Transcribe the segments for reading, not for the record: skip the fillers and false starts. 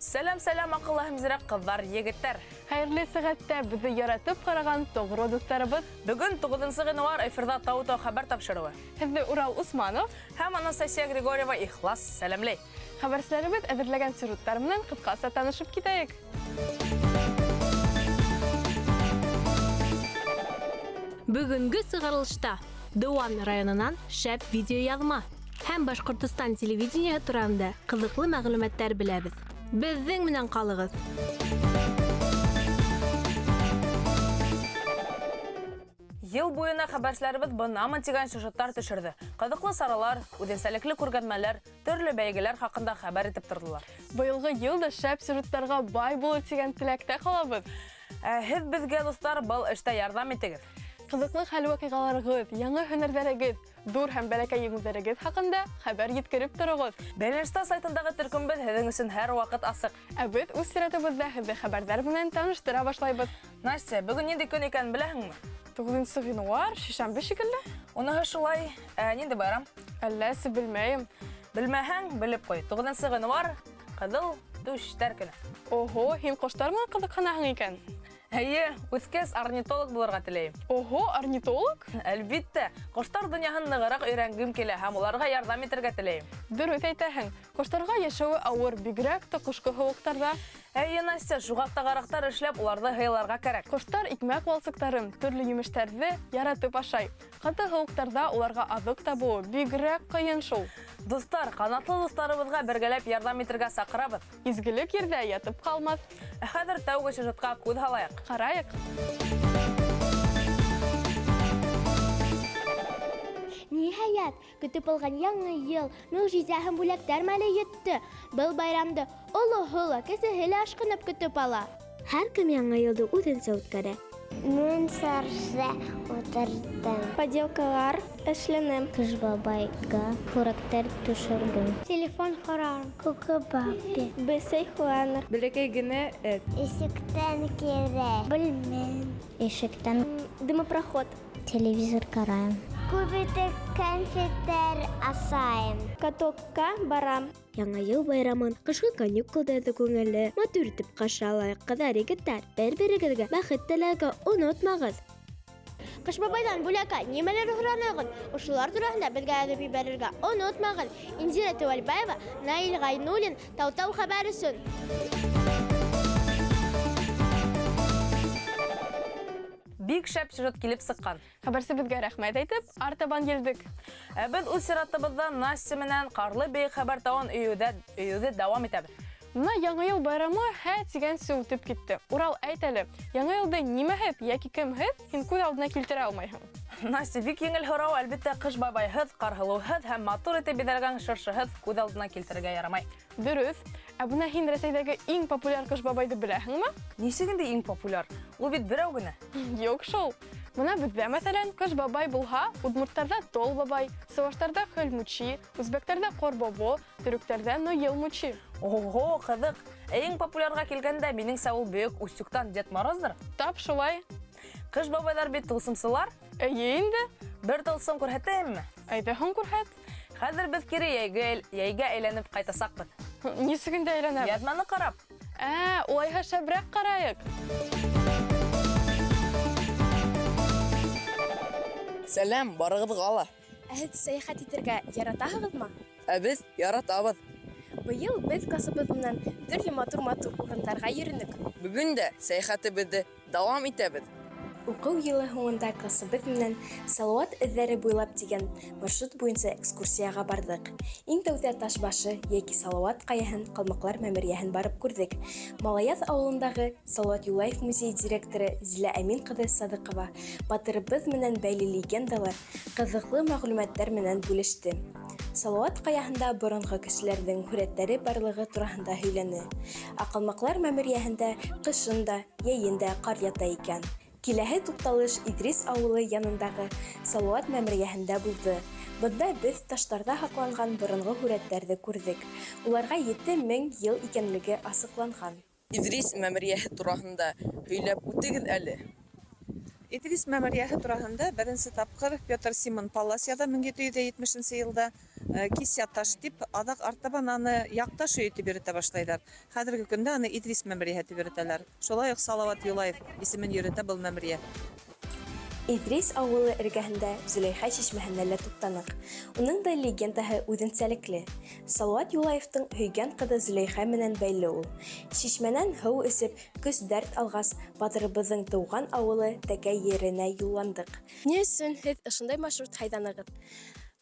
Сәләм, сәләм, аҡыллы һәм зирәк ҡыҙҙар, егеттәр. Хәйерле сәғәттә беҙҙе яратып ҡараған тоғро дуҫтарыбыҙ. Бөгөн 9 ғинуар эфирҙа Тау-Тау хәбәр тапшырыуы. Һеҙҙе Урал Усманов һәм Анастасия Григорьева ихлас сәләмләй. Хәбәрселәребеҙ әҙерләгән сюжеттар менән ҡыҫҡаса танышып китәйек. Бөгөнгө сығарылышта Дыуан районынан шәп видеояҙма һәм Башҡортостан телевидениеһы тураһында ҡыҙыҡлы мәғлүмәттәр беләбеҙ. Беҙҙең менән ҡалығыҙ. Йыл буйына хәбәрселәребеҙ бынамын тигән сюжеттар төшөрҙө. Ҡыҙыҡлы саралар, үҙенсәлекле күргәҙмәләр, төрлө бәйгеләр хаҡында хәбәр итеп торҙолар. Быйылғы йыл да шәп сюжеттарға бай булыр тигән теләктә ҡалабыҙ. Һеҙ беҙгә, дуҫтар, был эштә ярҙам итегеҙ. Ҡыҙыҡлы хәл-ваҡиғаларығыҙ, яңы һөнәрҙәрегеҙ, ҙур һәм бәләкәй еңеүҙәрегеҙ хаҡында хәбәр еткереп тороғоҙ. Бәйләнештә сайтындағы төркөмбеҙ һеҙҙең өсөн һәр ваҡыт асыҡ. Ә беҙ үҙ сиратыбыҙҙа һеҙҙе хәбәрҙәр менән таныштыра башлайбыҙ. Настя, бөгөн ниндәй көн икәнен беләһеңме? 9 ғинуар, шишәмбе шикелле. Уныһы шулай. Ниндәй байрам? Әлләсе белмәйем. Белмәһәң, белеп ҡуй. 9 ғинуар, ҡыҙыл түштәр көнө. Ого, һин ҡоштар менән ҡыҙыҡһынаһың икән. Эйе, үҫкәс орнитолог булырға теләйем. Ого, орнитолог? Әлбиттә, ҡоштар донъяһын нығыраҡ өйрәнгем килә һәм уларға ярҙам итергә теләйем. Дөрөҫ әйтәһең, ҡоштарға йәшәүе ауыр, бигерәк тә ҡышҡы һыуыҡтарҙа. Эйе, Настя, шуға тағараҡтар эшләп уларҙы һыйларға кәрәк. Ҡоштар икмәк валсыҡтарын, төрлө емештәрҙе яратып ашай. Ҡаты һыуыҡтарҙа уларға аҙыҡ табыуы бигерәк ҡыйын шул. Дуҫтар, ҡанатлы дуҫтарыбыҙға бергәләп ярҙам итергә саҡырабыҙ. Изгелек ерҙә ятып ҡалмаҫ. Ә хәҙер тәүге сюжетҡа күҙ һалайыҡ. Ҡарайыҡ. Ниһайәт, көтөп алған яңы йыл, мөғжизә һәм бүләктәр мәле етте. Был байрамды олоһо ла, кесеһе лә ашҡынып көтөп ала. Һәр кем яңы йылды үҙенсә үткәрә. Мин саршы ултырҙым. Поделкалар эшләнем. Ҡыш бабайға һүрәттәр төшөрҙөм. Телефон ҡарарым. Күке бабай. Бесәй ҡыуаныр. Бәләкәй генә эт. Ишектән керә. Белмәйем. Ишектән. Дымопроход. Телевизор ҡарайым. Күп итеп конфеттар ашайым. Катокка барам. Яңы йыл байрамын ҡышҡы каникулдарҙы күңелле, матур итеп ҡаршы алайыҡ, ҡыҙҙар, егеттәр. Бер-берегеҙгә бәхет теләргә онотмағыҙ. Ҡыш бабайҙан бүләккә нимәләр һоранығыҙ? Ошолар тураһында беҙгә яҙып ебәрергә онотмағыҙ. Индира Теүәлбаева, Наил Ғайнуллин, Тау-Тау хәбәр өсөн. Бик шәп сюжет килеп сыҡҡан. Хәбәрсебеҙгә рәхмәт әйтеп, артабан елдек. Ә беҙ үҙ сиратыбыҙҙа Настя менән Ҡарлы бейек хәбәр тауын өйөүҙе дауам итәбеҙ. Бына Яңы йыл байрамы һә тигәнсе үтеп китте. Урал, әйт әле, Яңы йылды нимәһеҙ йәки кемһеҙ һин күҙ алдына килтерә алмайһың? Настя, бик еңел һорау, әлбиттә, ҡыш бабайһыҙ, ҡарһылыуһыҙ һәм матур итеп биҙәлгән шыршыһыҙ күҙ алдына килтерергә ярамай. Дөрөҫ. Ә бына һин Рәсәйҙәге иң популяр ҡыш бабайҙы беләһеңме? Нисек инде иң популяр? Ул бит берәү генә. Юҡ шул. Бына беҙҙә, мәҫәлән, ҡыш бабай булһа, удмурттарҙа тол бабай, сыуаштарҙа хөл мучи, үзбәктәрҙә ҡор бобо, төрөктәрҙә нойыл мучи. Ого, ҡыҙыҡ. Ә иң популярға килгәндә, минеңсә, ул бөйөк Устюгтан Дед Мороздыр. Тап шулай. Ҡыш бабайҙар бит тылсымсылар. Эйе инде. Бер тылсым күрһәтәйемме? Әйҙә һуң күрһәт. Хәҙер беҙ кире йәйгә әйләнеп ҡайтасаҡбыҙ. Нисек инде әйләнәбеҙ? Яҙманы ҡарап. Ә, улайһа шәберәк ҡарайыҡ. Сәләм, барығыҙға ла. Ә һеҙ сәйәхәт итергә яратаһығыҙмы? Ә беҙ яратабыҙ. Быйыл беҙ классыбыҙ менән төрлө матур-матур урындарға йөрөнөк. Бөгөн дә сәйәхәтебеҙҙе дауам итәбеҙ. Уҡыу йылы һуңында классыбыҙ менән Салауат эҙҙәре буйлап тигән маршрут буйынса экскурсияға барҙыҡ. Иң тәүҙә Ташбашы йәки Салауат ҡаяһын, Ҡалмаҡлар мәмерйәһен барып күрҙек. Малаяҙ ауылындағы Салауат Юлаев музейы директоры Зилә Әмин ҡыҙы Садыҡова батырыбыҙ менән бәйле легендалар, ҡыҙыҡлы мәғлүмәттәр менән бүлеште. Салауат ҡаяһында боронғо кешеләрҙең һүрәттәре барлығы тураһында һөйләне. Ә Ҡалмаҡлар мәмерйәһендә ҡышын да, йәйен дә ҡар ята икән. Киләһе туҡталыш Иҙрис ауылы янындағы Салауат мәмерйәһендә булды. Бында беҙ таштарҙа һаҡланған боронғо һүрәттәрҙе күрҙек. Уларға 7000 йыл икәнлеге асыҡланған. Иҙрис мәмерйәһе тураһында һөйләп үтегеҙ әле. Иҙрис мәмерйәһе тураһында беренсе тапҡыр Петр Симон Паллас яҙа 1770 йылда Кисяташ тип, аҙаҡ артабан аны Яҡташ өйө тип йөрөтә башлайҙар. Хәҙерге көндә аны Иҙрис мәмерйәһе тип йөрөтәләр. Шулай уҡ Салауат Юлаев исемен йөрөтә был мәмерйә. Иҙрис ауылы эргәһендә Зөләйха шишмәһенә лә туҡтаныҡ. Уның да легендаһы үҙенсәлекле. Салауат Юлаевтың һөйгән ҡыҙы Зөләйха менән бәйле ул. Шишмәнән һыу эсеп, көс-дәрт алғас, батырыбыҙҙың тыуған ауылы Тәкәй еренә юлландыҡ. Ни өсөн һеҙ ошондай маршрут һайланығыҙ?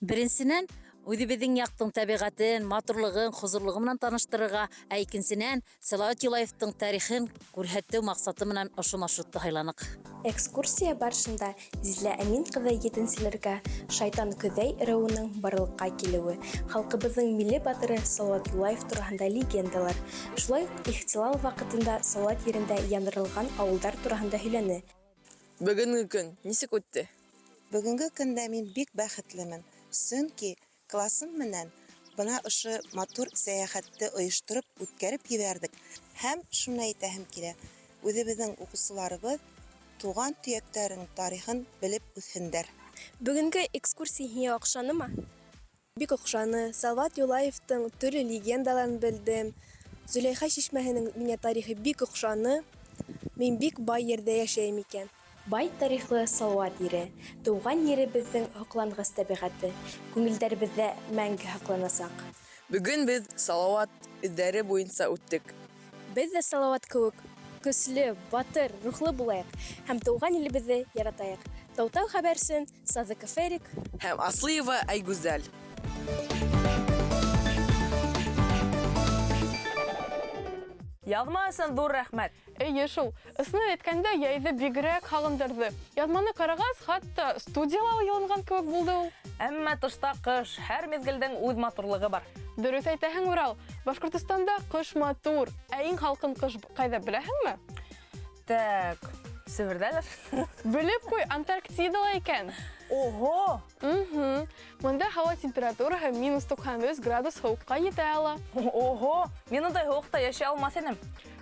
Беренсенән, үҙебеҙҙең яҡтың тәбиғәтен, матурлығын, хозурлығы менән таныштырырға, ә икенсенән, Салауат Юлаевтың тарихын күрһәтеү маҡсаты менән ошо маршрутты һайланыҡ. Экскурсия барышында Зилә Әмин ҡыҙы етенселәргә Шайтан Көҙәй ырыуының барлыҡҡа килеүе, халҡыбыҙҙың милли батыры Салауат Юлаев тураһында легендалар, шулай уҡ ихтилал ваҡытында Салауат ерендә яндырылған ауылдар тураһында һөйләне. Бөгөнгө көн нисек үтте? Бөгөнгө көндә мин бик бәхетлемен, сөнки классым менән бына ошо матур сәйәхәтте ойоштороп үткәреп ебәрҙек. Һәм шуны әйтәһем килә, үҙебеҙҙең уҡыусыларыбыҙ туған төйәктәренең тарихын белеп үҫһендәр. Бөгөнгө экскурсия һиңә оҡшанымы? Бик оҡшаны. Салауат Юлаевтың төрлө легендаларын белдем. Зөләйха шишмәһенең миңә тарихы бик оҡшаны. Мин бик бай ерҙә йәшәйем икән. Бай тарихлы Салауат ере, тыуған еребеҙҙең һоҡланғыс тәбиғәте, күңелдәребеҙҙә мәңге һаҡланасаҡ. Бөгөн беҙ Салауат эҙҙәре буйынса үттек. Беҙ ҙә Салауат кеүек көслө, батыр, рухлы булайыҡ һәм тыуған илебеҙҙе яратайыҡ. Таутау хәбәрсен Садыков Эрик һәм Аслыева Айгүзәл. Яҙма өсөн ҙур рәхмәт. Эйе шул. Ысыны әйткәндә, йәйҙе бигерәк һағындырҙы. Яҙманы ҡарағас, хатта студияла йылынған кеүек булды ул. Әммә тышта ҡыш, һәр миҙгелдең үҙ матурлығы бар. Дөрөҫ әйтәһең, Урал. Башҡортостанда ҡыш матур. Ә иң һалҡын ҡыш ҡайҙа беләһеңме? Так, Себерҙәлер. Белеп ҡуй, Антарктидала икән. Ого! Мында һауа температураһы минус 93 градус һыуыҡҡа етә ала. Ого! Мин ундай һыуыҡта йәшәй алмаҫ инем.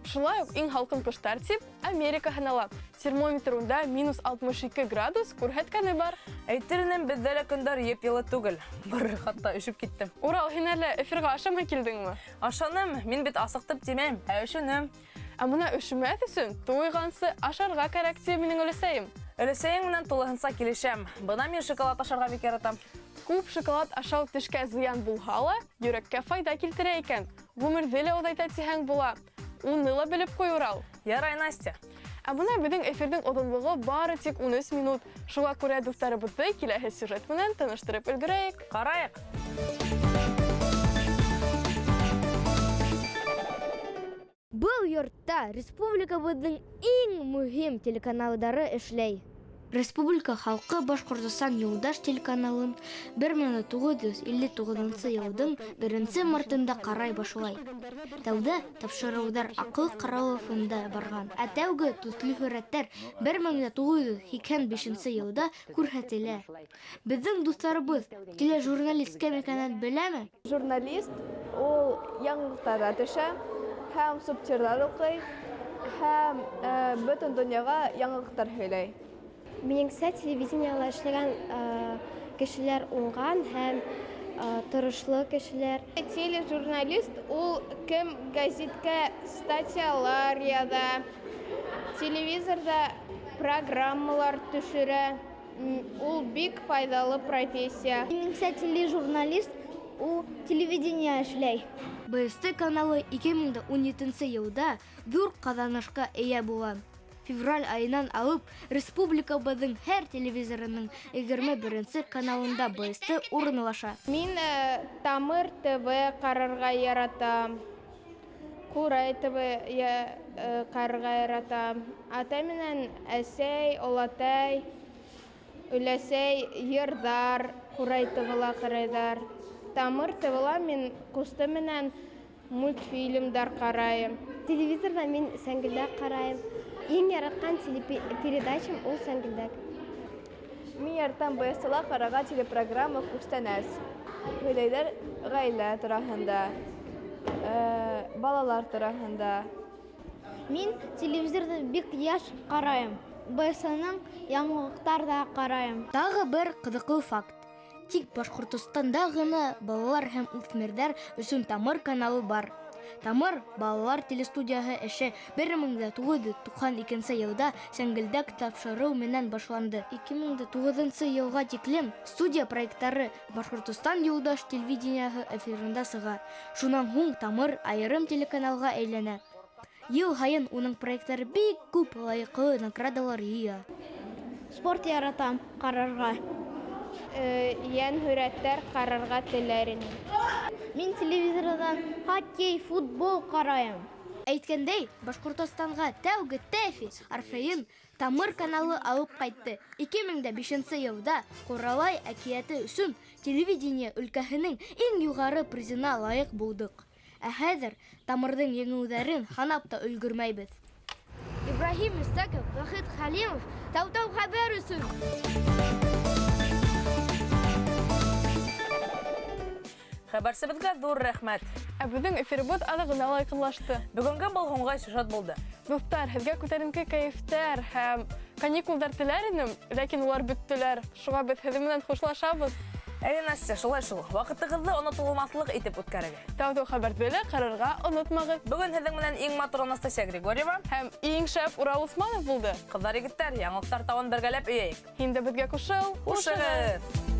Шулай уҡ иң һалҡын ҡыштар тип Америка һанала. Термометр унда минус 62 градус күрһәткәне бар. Әйтер инем, беҙҙә лә көндәр йып-йылы түгел. Бер хатта өшөп киттем. Урал, һин әле эфирға ашамай килдеңме? Ашаным. Мин бит асыҡтып тимәйем, ә өшөнөм. Ә бына өшөмәҫ өсөн туйғансы ашарға кәрәк ти минең өләсәйем. Өләсәйең менән тулыһынса килешәм. Бына мин шоколад ашарға бик яратам. Күп шоколад ашау тешкә зыян булһа ла, йөрәккә файҙа килтерә икән. Ғүмерҙе лә оҙайта тиһәң була. Уны ла белеп ҡуй, Урал. Ярай, Настя. Ә бына беҙҙең эфирҙең оҙонлоғо бары тик 13 минут. Шуға күрә дуҫтарыбыҙҙы киләһе сюжет менән таныштырып өлгөрәйек. Ҡарайыҡ. Был йортта республикабыҙҙың иң мөһим телеканалдары эшләй. Республика халҡы Башҡортостан юлдаш телеканалын 1959 йылдың 1 мартында ҡарай башлай. Тәүҙә тапшырыуҙар аҡыл ҡарауы фонда барған. Ә тәүге төҫлө һүрәттәр 1985 йылда күрһәтелә. Беҙҙең дуҫтарыбыҙ тележурналист кем икәнен беләме? Журналист ул яңылыҡтарҙа төшә, һәм субтитрҙар уҡый, һәм бөтөн донъяға яңылыҡтар һөйләй. Минеңсә, телевидениела эшләгән кешеләр уңған һәм тырышлы кешеләр. Тележурналист ул кем гәзиткә статьялар яҙа, телевизорҙа программалар төшөрә. Ул бик файҙалы профессия. Минеңсә, тележурналист ул телевидение эшләй. БСТ каналы 2017 йылда ҙур ҡаҙанышҡа эйә була. Февраль айынан алып республикабыҙҙың һәр телевизорының 21 каналында БСТ урынлаша. Мин Тамыр ТВ ҡарарға яратам. Ҡурай ТВ ҡарарға яратам. Атай менән әсәй, олатай, өләсәй йырҙар Ҡурай ТВ-ла ҡарайҙар. Тамыр ТВ-ла мин ҡусты менән мультфильмдар ҡарайым. Телевизорҙа мин Сәңгелдәк ҡарайым. Иң яратҡан телепередачам ул Сәңгелдәк. Мин яратам БСТ-ла ҡарарға телепрограмма Күстәнәс. Һөйләйҙәр ғаилә тураһында, балалар тураһында. Мин телевизорҙы бик йыш ҡарайым. БСТ-ның яңылыҡтар ҙа ҡарайым. Тағы бер ҡыҙыҡлы факт. Тик Башҡортостанда ғына балалар һәм үҫмерҙәр өсөн Тамыр каналы бар. Тамыр балалар телестудияһы эше 1992 йылда Сәңгелдәк тапшырыу менән башланды. 2009 йылға тиклем студия проекттары Башҡортостан юлдаш телевидениеһы эфирында сыға. Шунан һуң Тамыр айырым телеканалға әйләнә. Йыл һайын уның проекттары бик күп лайыҡлы наградалар йыя. Спорт яратам ҡарарға. Йән һүрәттәр ҡарарға теләр инем. Мин телевизорҙан хоккей, футбол ҡарайым. Әйткәндәй, Башҡортостанға тәүге ТЭФИ Орфейын Тамыр каналы алып ҡайтты. 2005 йылда Ҡуралай әкиәте өсөн телевидение өлкәһенең иң юғары призына лайыҡ булдыҡ. Ә хәҙер Тамырҙың еңеүҙәрен һанап та өлгөрмәйбеҙ. Ибраһим Мөстәков, Вахит Хәлимов, Тау-Тау хәбәр өсөн. Хәбәрсебеҙгә ҙур рәхмәт. Ә беҙҙең эфирыбыҙ аҙағына ла яҡынлашты. Бөгөнгә был һуңғы сюжет булды. Дуҫтар, һеҙгә күтәренке кәйефтәр һәм каникулдар теләр инем, ләкин улар бөттөләр. Шуға беҙ һеҙҙең менән хушлашабыҙ. Әйе, Настя, шулай шул. Ваҡытығыҙҙы онотолмаҫлыҡ итеп үткәрегеҙ. Тау-Тау хәбәрҙе лә ҡарарға онотмағыҙ. Бөгөн һеҙҙең менән иң матур Анастасия Григорьева һәм иң шәп Урал Усманов булды. Ҡыҙҙар, егеттәр, яңылыҡтар тауын бергәләп өйәйек. Һин дә беҙгә ҡушыл. Хушығыҙ!